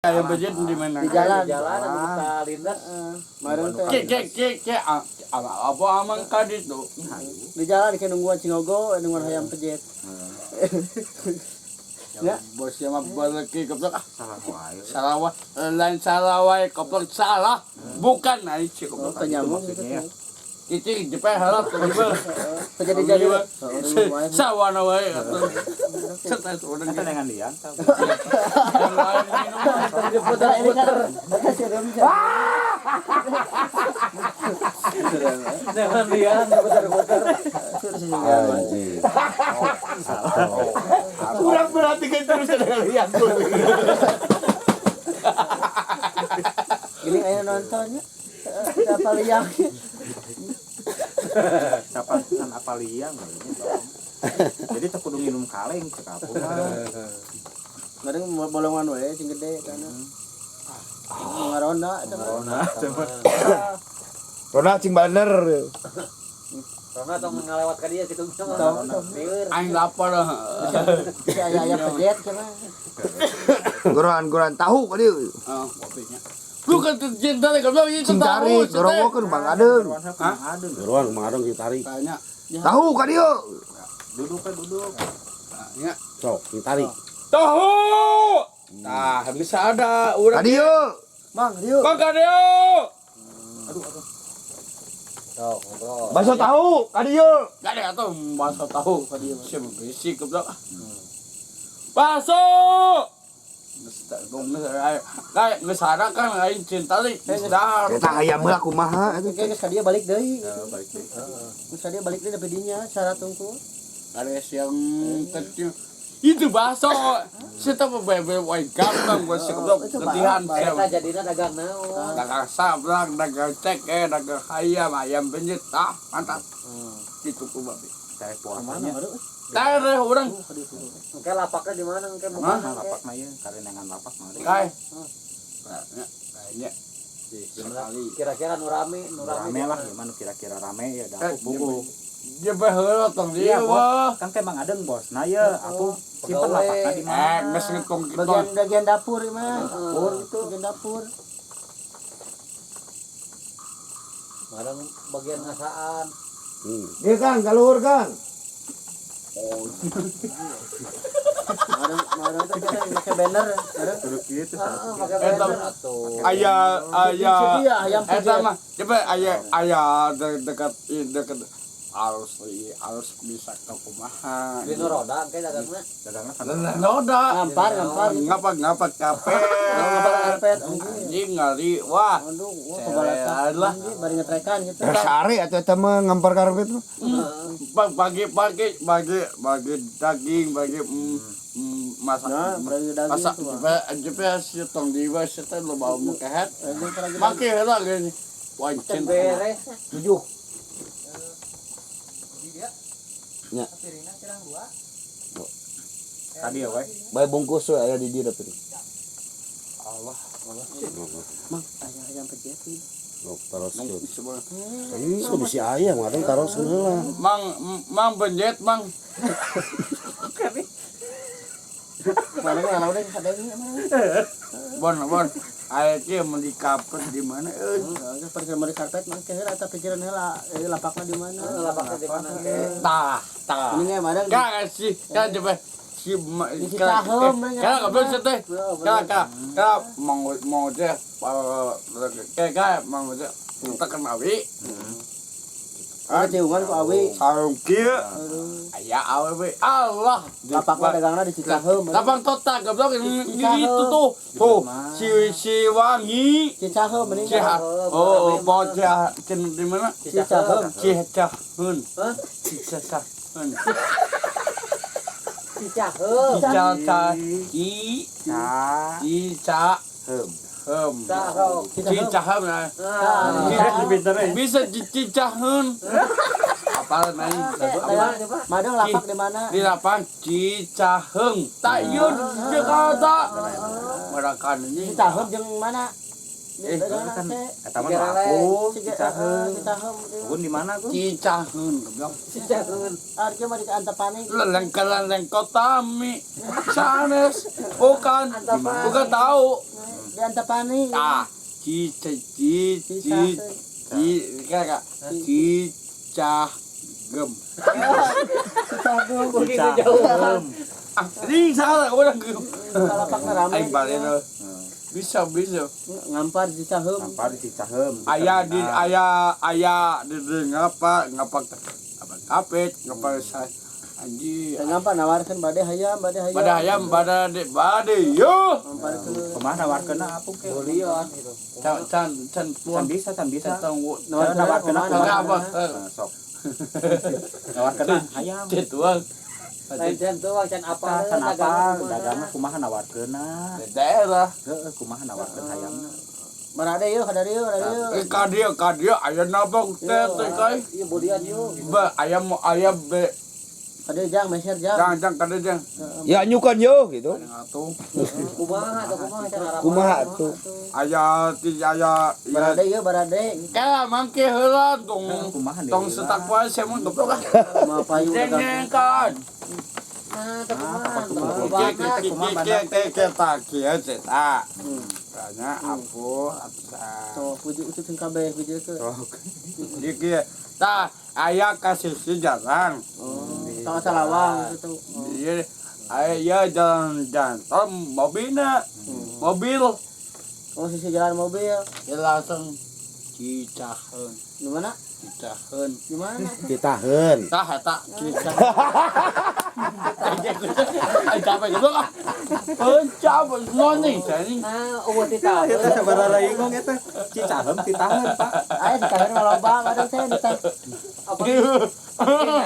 Ayam pejet di mana? Di jalan. Di jalan anu kita lindas. Maren teh. Ke ke ke ke apa amang ka ditu? Di jalan ke nungguan Cingogo, nungguan hayam pejet. Ya, bos ya mah baleki goblok ah. Salah wae. Salah wae, lain salah wae goblok salah. Bukan naik sih Oh, goblok. penyambung gitu. Maksudnya ya. Cicing jepe harap goblok. Terjadi-jadi. Sawana wae atuh. Cetas urang Kan dengan liang. Yang lain minum. Diputer-puter. Eta serem. Jangan lian putar-putar. Anjir. Kurang perhatikan terus ada lihat tuh. Gini aya nontonnya. Apa liang? Siapa kan apa liang kayaknya. Jadi teu kudu nginum kaleng cek aku mah. Kadang bolongan wae sing gede kana. Ngaronda eta mah. Corona coba. Rona cing bener. Karena tong ngalewat ka dia kitu. Tong, tong. Lieur. Aing lapar. Si aya aya pejet cenah. Goran-goran tahu ka dieu. Ah, kopinya. Lu kan cinta goblok itu Cing tahu. tarik, gorowokeun Bang Adeung. Hah? Adeung. Geruan Mang Adeng ditarik. Tanya. Tahu ka dieu. Duduk kan duduk. Tanya. Sok, ditarik. Tahu. Nah, bisa ada Ka urang. dieu. Mang, dieu. Bang Kadeo. Sok ngobrol. Bakso tahu ka dieu. Gak ada atuh bakso tahu. Siapa berisik goblok. Bakso. Kayak geus ada kan aing cinta deui. Geus dahar. Eta hayam heula kumaha eta. Oke, geus ka dieu balik deui. Balik deui. Geus ka dieu balik deui tapi dinya syarat tungku. Ada yang kecil itu bakso. Saya bebe wae gampang gua sih goblok latihan. Eta jadina dagang naon? Dagang sablak, dagang cek, dagang ayam, ayam penyet, ah mantap. Gitu ku babe. Cari puasanya. Tereh urang Engke lapaknya di mana engke Hah? bukan Lapak mah ieu, karenangan lapak mah. kai. Kayaknya sekali. Kira-kira nu rame, nu rame. Rame lah, gimana kira-kira rame ya dah aku buku. Dia baheula tong Iya, dia wah. Kan teh Mang Adeng bos. Nah ya, aku simpen Pegawai. lapaknya di mana? Geus ngitung kitu. Bagian bagian dapur ieu mah. Dapur itu bagian dapur. Barang bagian ngasaan. Ieu Kang, ka luhur Kang. Marang marang teh kita make banner. Marang. Duduk gitu. Heeh, make Eta banner atuh. Aya aya Iya, ayam eta pejet. mah coba aya aya dekat dekat harus harus bisa ke kumaha. Di nu roda engke dagangna. Dagangna kan Roda. Ngampar, ngampar. Ngapa ngapa capek. Ngampar karpet. Anjing. Anjing ngari wah. Aduh, wah kebalatan. Cerean lah. Anjing, bari ngetrekan gitu. Sare atuh eta mah ngampar karpet mah. Bagi bagi bagi bagi daging bagi masak Nah, bari daging masak tuh. jepe jepe si tong diwa si teh loba mu kehet Anjing lagi make heula gini Can wancin beres. 7. Ya. tadi ya, we. Bae bungkus we aya di dieu da piring. Allah Mang, aya ayam pejet ieu. Sok taroskeun. Ini bisi aya Mang Adeng taroskeun heula. Mang mang benjet mang Mana mana udah kadang emang. bon bon aya kieu meuli kapet di mana euy Heeh, pergi bari karpet mang ke heula eta pikiran heula, ieu lapakna di mana? Lapaknya di mana engke? tah tah Ini ge madang kak si kak jepe si Di Cicaheum, bener. kak goblok si teh kak kak kak mang mau teh kayak kak mang teh tekan awi Ada ciungan ku awi. sarung kieu Aduh. aya awewe Allah Lapakna dagangna di Cicaheum. lapang total goblok itu tuh tuh si si wangi Cicaheum mending. si oh bocah di mana Cicaheum. Cicaheun Hah? Cicaheun Cicaheum. Cica I Ca Cica hem. Hem Cicaheum. Cicaheum nah Ah, bisa Cicaheun apa nanya coba coba. Madang lapak di mana? Di lapang Cicaheung tak ieu Jakarta merakan ini Cicaheum jeung mana? Eh, Kan eta mah nu aku Cicaheum. Cicaheum. Gun di mana gun? Cicaheun goblok Cicaheum. Arca mah di Antapani. lelengkelan lengkotami sanes bukan bukan tahu. Di Antapani. Ah, ci ci ci ci ci kakak Cicahgem. Cicahem. Begitu jauh. Ah, ini salah orang gem. Kalapakna rame. Aing balik tuh. Bisa bisa. Ngampar Cicahem. Ngampar di Cicaheum. Ayah di ayah ayah di di ngapa ngapa apa kapet ngapa sa anjir. Ngampar nawarkeun bade hayam, bade hayam. Pada hayam pada de bade yo. Ngamparkeun. Kumaha nawarkeunna apung ke? Bolion gitu. Can can can Can tuan bisa, can bisa. can tunggu. Nawarkeun Nawarkeun kumaha, Apa nawarkeun. apa? Sok. Nawarkeunna hayam. Can tuang. Lain can tuang can apa? Can apa? Dagangna kumaha nawarkeunna? Daerah. Heeh, kumaha nawarkeun hayamna? Barade yeuh, kadarieu, kadarieu. Eh kadia kadia ayah nabok teh teh kai. Iya bolian yuk. Be ayam ayam be Kadieu jang meser jang. jang jang kadia jang. Ya nyukan yo gitu. Atuh. Kumaha tuh kumaha can harapan. Kumaha tuh? Ayah ti ayah Barade yeuh, barade. Kala mangke heula tong Kumaha deui tong lah. setak poe saya mah goblok ah. Mah payu dagang. Jeng kan. Nah, tuh kumaha. Kieu kieu kieu kieu ta kieu teh ta. Tanya aku asa. Tuh, puji ucup sing kabeh puji ke. Di kieu ta aya kasih si jalan. Oh, tong salawang gitu. Iya aya jalan jalan tol mobilna. Mobil Oh, sisi jalan mobil. ya langsung Cicaheun, Di mana? Cicaheun. Di mana? Ditahan. Tah eta Cicaheun. Ay capek goblok ah. Capek noni anjing. Nah, eueuh ti tahu. Eta sabaraha ingong eta Cicaheum titaheun, Pak. Aya di tahan mah loba kadang teh di tahan. Apa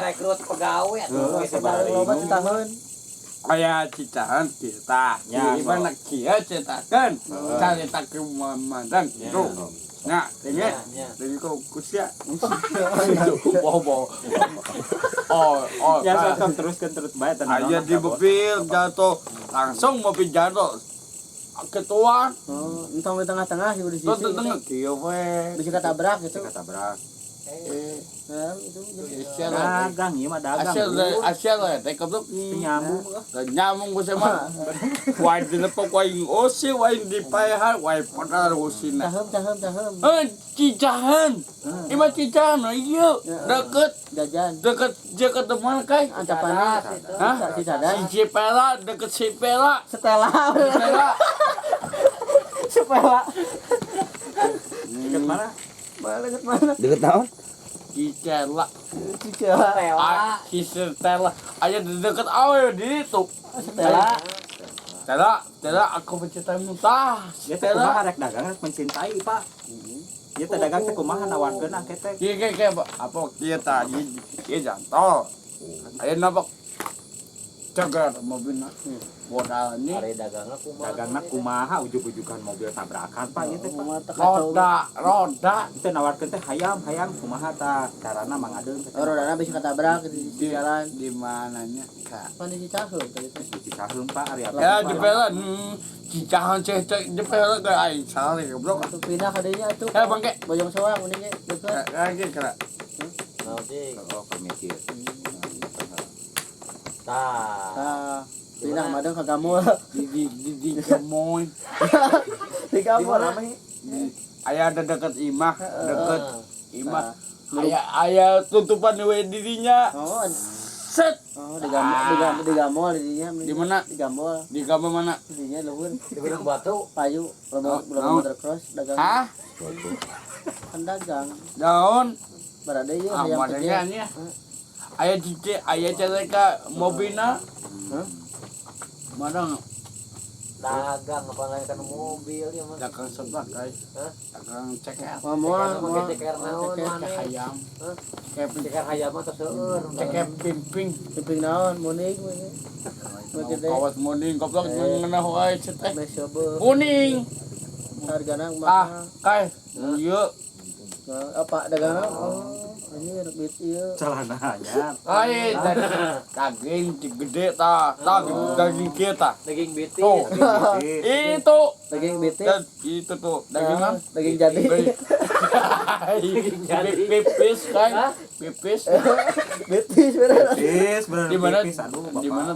rekrut pegawai atuh. Heeh, sabaraha Loba ingong. di tahan. Aya Cicaheun kita. Ya, Di mana kieu cetakeun? Carita ke mandang gitu. Nah, dengar. Ya, ya. Dengar kok kusia. Bobo. Oh, oh. Ya sok teruskeun terus bae teh. Aya di mobil jatuh, langsung mobil jatuh. Ketua, Oh, entong di tengah-tengah di sisi. terus tengah kieu we. Bisa ketabrak gitu. Ketabrak. Nah, itu. Dagang ieu mah dagang. Asal asal teh goblok. Nyambung. Nyamung ku sama. Wai di lepok wai osi wai di paehan wai padahal osina. Cahem, cahem, cahem. Eh, Cicaheun. Ima Cicaheun ieu deket Jajan. deket deket mana kai? Antapani. Hah? Si Sadan. Si Cipela deket Cipela. Stella. Cipela. Sepela. Deket mana? Mana deket mana? Deket naon? Cicela. Cicela. Ah, Cicela. Aya di deket awe di itu. Stella. Stella, Stella aku mencintaimu tah. Ya teh kumaha Stella. rek dagang rek mencintai, Pak. Ya teh dagang teh kumaha nawarkeun engke teh. Kieu kieu kieu apa kieu tah ieu jantol. Aya nabok. Cegar mobilna. Modalnya Ari dagangna kumaha. Dagangna kumaha ujug-ujugan mobil tabrakan, Pak, ieu teh, Pak. roda roda Teh nawarkeun teh hayam, hayam kumaha tah carana mangadeun teh. Oh, rodana bisa ketabrak di sisi jalan. di mananya kak Pan di Cicaheum tadi teh. Di Cicaheum, Pak, ari apa? ya di pela Cicaheum ceh ceh di pela ke aing salah goblok Atuh pindah ka dinya atuh. eh bangke Bojong Soang mending ge deket. lagi kena Nah, cing. Oh, mikir. Tah. Tah, pindah madang ka Gamul. di di di di gemoy Di Gamul rame. aya ada deket imah deket imah aya aya tutupan we dirinya Oh, set oh di Gamul, di Gamul, di Gamul di dinya. Di mana? Di Gamul. di kamar mana Di dinya luhur. Di Gunung Batu. Payu, Oh, loba loba oh. motocross dagang. hah Kan dagang. daun Barade ieu ah hayam madanya kecil. nya aya cici aya celeka mobilna Hah? madang Dagang apa lain kan mobil ya mah. dagang seblak guys Hah? dagang ceker Moal moal Ceker mah moal. ceker naon Ceker. maneh. hayam Hah? ceker Ceker hayam mah tos seueur. ceker pimping Pimping naon muning muning. Nu gede. kawas muning goblok ngeunah wae cetek Meh seubeuh. kuning Hargana ah kumaha? kai ieu Apa dagangna? Oh, anjir duit ieu. Celana anyar. kai daging gede ta ta daging kieu ta Daging betis. tuh itu Daging betis. dan itu tuh daging Ah, apa daging jadi. jadi. Pipis kan Hah? pipis Betis bener. Pipis, bener di mana pipis. Aduh, Bapak. di mana